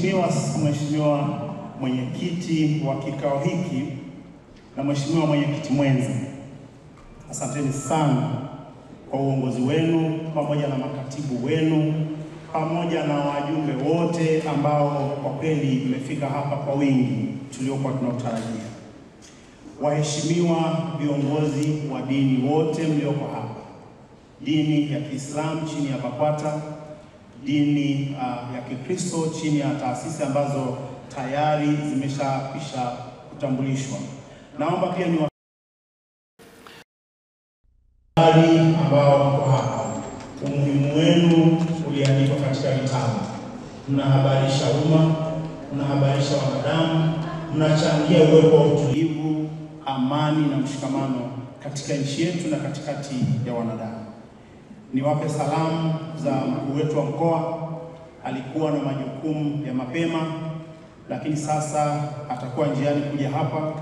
Mheshimiwa mwenyekiti wa kikao hiki na Mheshimiwa mwenyekiti mwenza, asanteni sana kwa uongozi wenu pamoja na makatibu wenu pamoja na wajumbe wote ambao kwa kweli mmefika hapa kwa wingi tuliokuwa tunautarajia. Waheshimiwa viongozi wa dini wote mlioko hapa, dini ya Kiislamu chini ya BAKWATA, dini ya Kikristo chini ya taasisi ambazo tayari zimeshakwisha kutambulishwa. Naomba pia ni ambao mko hapa, umuhimu wenu uliandikwa katika vitabu. Mnahabarisha umma, mnahabarisha wanadamu, mnachangia uwepo wa utulivu, amani na mshikamano katika nchi yetu na katikati ya wanadamu. Niwape salamu za mkuu wetu wa mkoa. Alikuwa na majukumu ya mapema, lakini sasa atakuwa njiani kuja hapa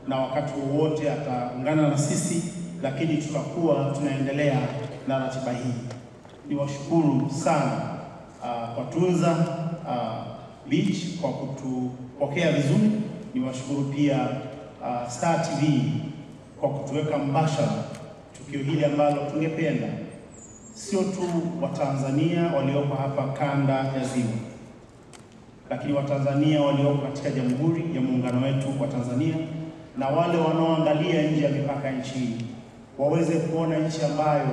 na wakati wowote ataungana na sisi, lakini tutakuwa tunaendelea na ratiba hii. Niwashukuru sana kwa Tunza Beach kwa kutupokea vizuri. Niwashukuru pia Star TV kwa kutuweka mbashara tukio hili ambalo tungependa sio tu Watanzania walioko hapa kanda ya Ziwa, lakini Watanzania walioko katika Jamhuri ya Muungano wetu wa Tanzania na wale wanaoangalia nje ya mipaka nchi waweze kuona nchi ambayo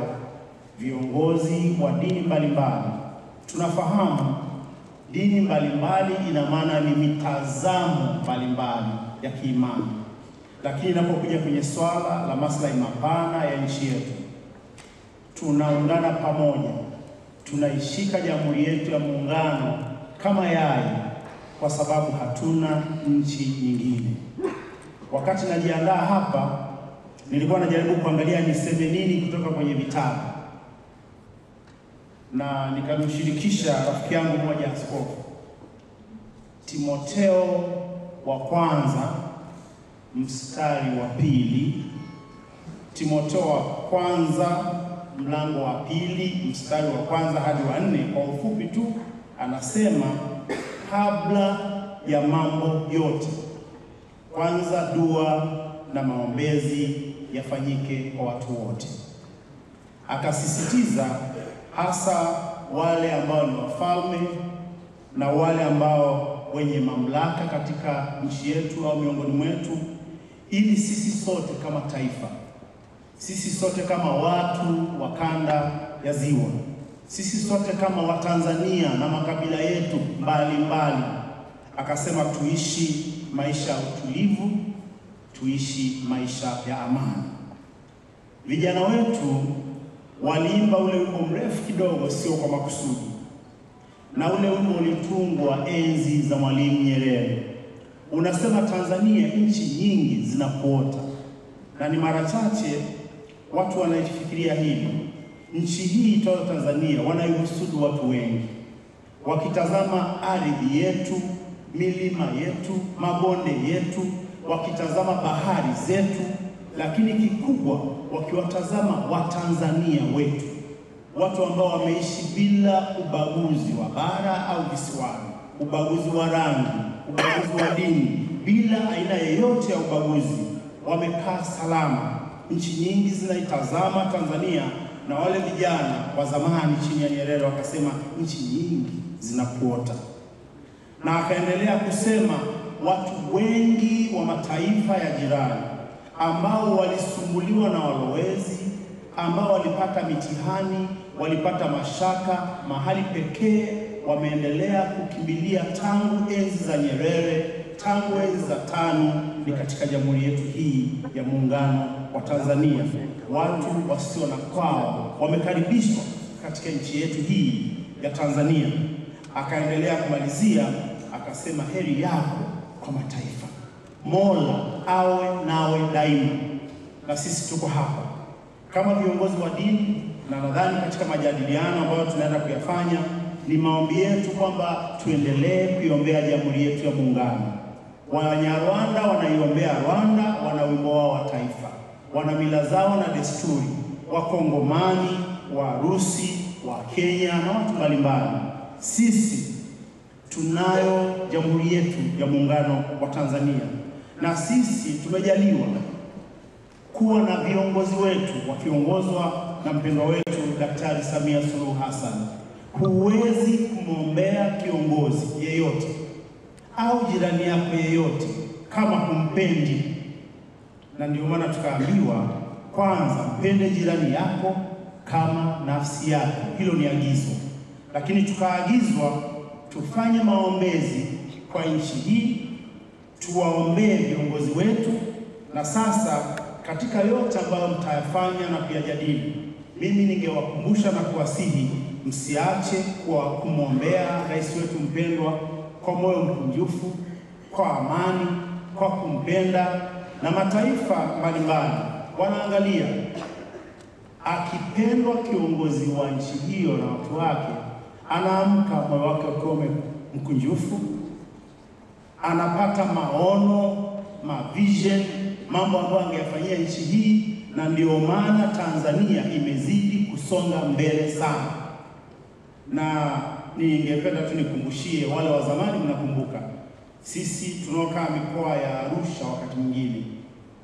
viongozi wa dini mbalimbali, tunafahamu dini mbalimbali ina maana ni mitazamo mbalimbali ya kiimani, lakini inapokuja kwenye swala la maslahi mapana ya nchi yetu tunaungana pamoja, tunaishika Jamhuri yetu ya Muungano kama yai, kwa sababu hatuna nchi nyingine. Wakati najiandaa hapa, nilikuwa najaribu kuangalia niseme nini kutoka kwenye vitabu, na nikamshirikisha rafiki yangu mmoja askofu, Timoteo wa kwanza mstari wa 2, Timoteo wa kwanza mlango wa 2 mstari wa 1 hadi wa 4. Kwa ufupi tu anasema, kabla ya mambo yote, kwanza dua na maombezi yafanyike kwa watu wote. Akasisitiza hasa wale ambao ni wafalme na wale ambao wenye mamlaka katika nchi yetu au miongoni mwetu, ili sisi sote kama taifa, sisi sote kama watu wa kanda ya Ziwa, sisi sote kama Watanzania na makabila yetu mbalimbali, akasema tuishi maisha ya utulivu, tuishi maisha ya amani. Vijana wetu waliimba ule wimbo mrefu kidogo, sio kwa makusudi, na ule wimbo ulitungwa enzi za Mwalimu Nyerere. Unasema Tanzania nchi nyingi zinakuota, na ni mara chache watu wanaifikiria hili. Nchi hii itoa Tanzania wanaihusudu watu wengi, wakitazama ardhi yetu, milima yetu, mabonde yetu, wakitazama bahari zetu, lakini kikubwa wakiwatazama Watanzania wetu, watu ambao wameishi bila ubaguzi wa bara au visiwani, ubaguzi wa rangi, ubaguzi wa dini, bila aina yoyote ya ubaguzi, wamekaa salama. Nchi nyingi zinaitazama Tanzania, na wale vijana wa zamani chini ya Nyerere wakasema nchi nyingi zinakuota. Na akaendelea kusema watu wengi wa mataifa ya jirani ambao walisumbuliwa na walowezi, ambao walipata mitihani, walipata mashaka, mahali pekee wameendelea kukimbilia tangu enzi za Nyerere, tangu enzi za TANU, ni katika jamhuri yetu hii ya Muungano wa Tanzania. Watu wasio na kwao wamekaribishwa katika nchi yetu hii ya Tanzania. Akaendelea kumalizia akasema, heri yako kwa mataifa, Mola awe nawe daima. Na sisi tuko hapa kama viongozi wa dini, na nadhani katika majadiliano ambayo tunaenda kuyafanya ni maombi yetu kwamba tuendelee kuiombea Jamhuri yetu ya Muungano. Wanyarwanda wanaiombea Rwanda, wana wimbo wao wa taifa, wana mila zao na desturi. Wakongomani, Warusi, wa Kenya na watu mbalimbali. Sisi Tunayo Jamhuri yetu ya Muungano wa Tanzania, na sisi tumejaliwa kuwa na viongozi wetu wakiongozwa na mpendwa wetu Daktari Samia Suluhu Hassan. Huwezi kumwombea kiongozi yeyote au jirani yako yeyote kama humpendi, na ndio maana tukaambiwa kwanza mpende jirani yako kama nafsi yako. Hilo ni agizo, lakini tukaagizwa tufanye maombezi kwa nchi hii, tuwaombee viongozi wetu. Na sasa katika yote ambayo mtayafanya na kuyajadili, mimi ningewakumbusha na kuwasihi msiache kwa kumwombea rais wetu mpendwa kwa moyo mkunjufu, kwa amani, kwa kumpenda. Na mataifa mbalimbali wanaangalia, akipendwa kiongozi wa nchi hiyo na watu wake, anaamka moyo wake ukiwa mkunjufu, anapata maono, mavision, mambo ambayo angeyafanyia nchi hii. Na ndio maana Tanzania imezidi kusonga mbele sana. Na ningependa tu nikumbushie wale wa zamani, mnakumbuka sisi tunaokaa mikoa ya Arusha, wakati mwingine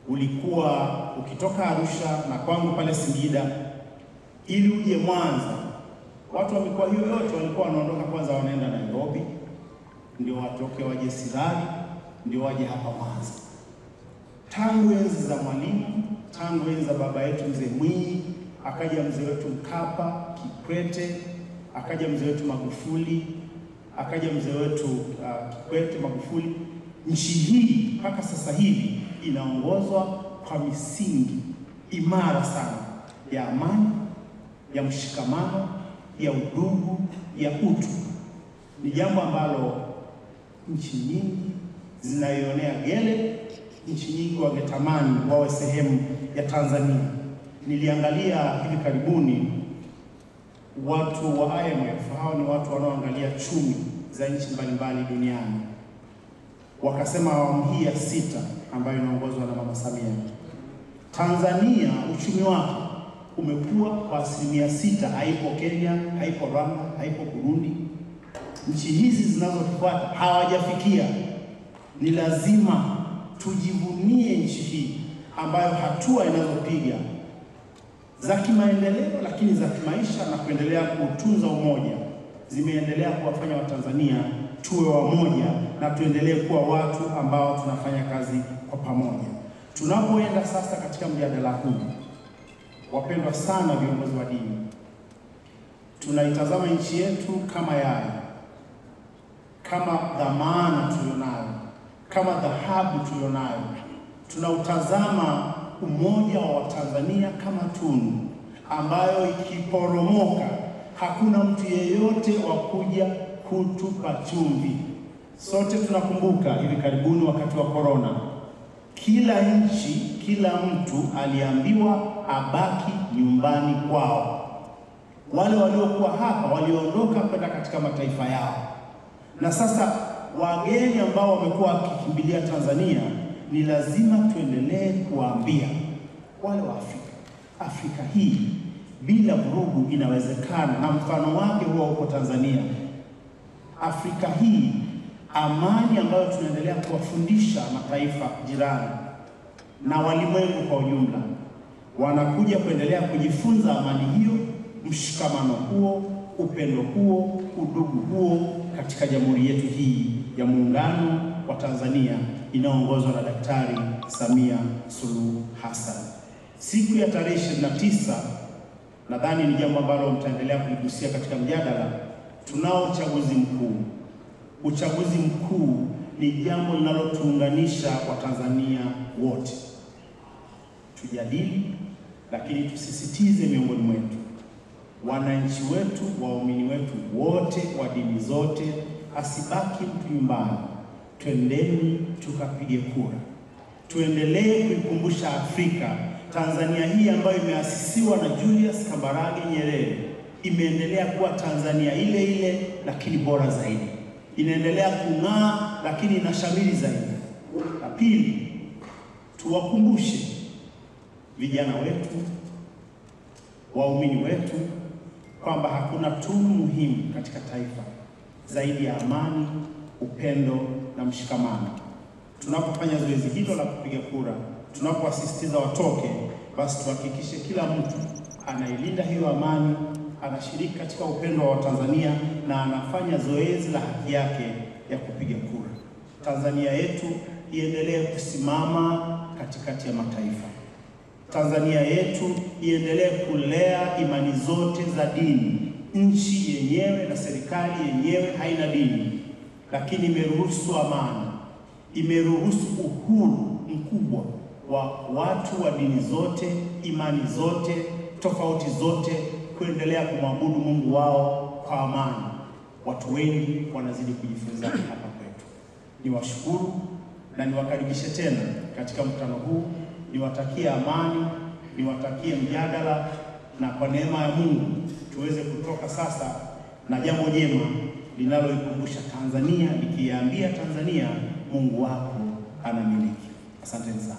ulikuwa ukitoka Arusha na kwangu pale Singida ili uje Mwanza, watu wa mikoa hiyo yote walikuwa wanaondoka kwanza wanaenda Nairobi, ndio watoke waje Sirari, ndio waje hapa Mwanza. Tangu enzi za Mwalimu, tangu enzi za baba yetu Mzee Mwinyi, akaja mzee wetu Mkapa, Kikwete, akaja mzee wetu Magufuli, akaja mzee wetu Kikwete, Magufuli. Nchi hii mpaka sasa hivi inaongozwa kwa misingi imara sana ya amani, ya mshikamano, ya udugu, ya utu. Ni jambo ambalo nchi nyingi zinaionea gele, nchi nyingi wangetamani wawe sehemu ya Tanzania. Niliangalia hivi karibuni watu wa IMF, hao ni watu wanaoangalia chumi za nchi mbalimbali duniani, wakasema awamu hii ya 6 ambayo inaongozwa na Mama Samia, Tanzania uchumi wake umekuwa kwa 6%. Haipo Kenya, haipo Rwanda, haipo Burundi. Nchi hizi zinazotufuata hawajafikia. Ni lazima tujivunie nchi hii ambayo hatua inazopiga za kimaendeleo, lakini za kimaisha na kuendelea kutunza umoja, zimeendelea kuwafanya Watanzania tuwe wamoja na tuendelee kuwa watu ambao tunafanya kazi kwa pamoja. Tunapoenda sasa katika mjadala huu, wapendwa sana viongozi wa dini, tunaitazama nchi yetu kama yai, kama dhamana tulionayo, kama dhahabu tulionayo. Tunautazama umoja wa Watanzania kama tunu ambayo ikiporomoka hakuna mtu yeyote wa kuja kutupa chumvi. Sote tunakumbuka hivi karibuni wakati wa corona, kila nchi, kila mtu aliambiwa abaki nyumbani kwao. Wale waliokuwa hapa waliondoka kwenda katika mataifa yao. Na sasa wageni ambao wamekuwa wakikimbilia Tanzania, ni lazima tuendelee kuwaambia wale wa Afrika, Afrika hii bila vurugu inawezekana, na mfano wake huwa huko Tanzania. Afrika hii amani ambayo tunaendelea kuwafundisha mataifa jirani na walimwengu kwa ujumla, wanakuja kuendelea kujifunza amani hiyo, mshikamano huo, upendo huo, udugu huo katika jamhuri yetu hii ya Muungano wa Tanzania inaongozwa na Daktari Samia Suluhu Hassan. Siku ya tarehe 29, nadhani ni jambo ambalo mtaendelea kuligusia katika mjadala, tunao uchaguzi mkuu. Uchaguzi mkuu ni jambo linalotuunganisha Watanzania wote. Tujadili, lakini tusisitize miongoni mwetu, wananchi wetu, waumini wetu wote wa dini zote, asibaki mtu nyumbani. Twendeni tukapige kura. Tuendelee kuikumbusha Afrika, Tanzania hii ambayo imeasisiwa na Julius Kambarage Nyerere imeendelea kuwa Tanzania ile ile, lakini bora zaidi. Inaendelea kung'aa, lakini inashamiri zaidi. La pili, tuwakumbushe vijana wetu, waumini wetu, kwamba hakuna tunu muhimu katika taifa zaidi ya amani, upendo na mshikamano. Tunapofanya zoezi hilo la kupiga kura, tunapowasisitiza watoke, basi tuhakikishe kila mtu anailinda hiyo amani, anashiriki katika upendo wa Tanzania na anafanya zoezi la haki yake ya kupiga kura. Tanzania yetu iendelee kusimama katikati ya mataifa. Tanzania yetu iendelee kulea imani zote za dini. Nchi yenyewe na serikali yenyewe haina dini, lakini imeruhusu amani, imeruhusu uhuru mkubwa wa watu wa dini zote, imani zote, tofauti zote kuendelea kumwabudu Mungu wao kwa amani. Watu wengi wanazidi kujifunza hapa kwetu. Niwashukuru na niwakaribishe tena katika mkutano huu. Niwatakie amani, niwatakie mjadala, na kwa neema ya Mungu tuweze kutoka sasa na jambo jema linaloikumbusha Tanzania, likiambia Tanzania Mungu wako anamiliki. Asanteni sana.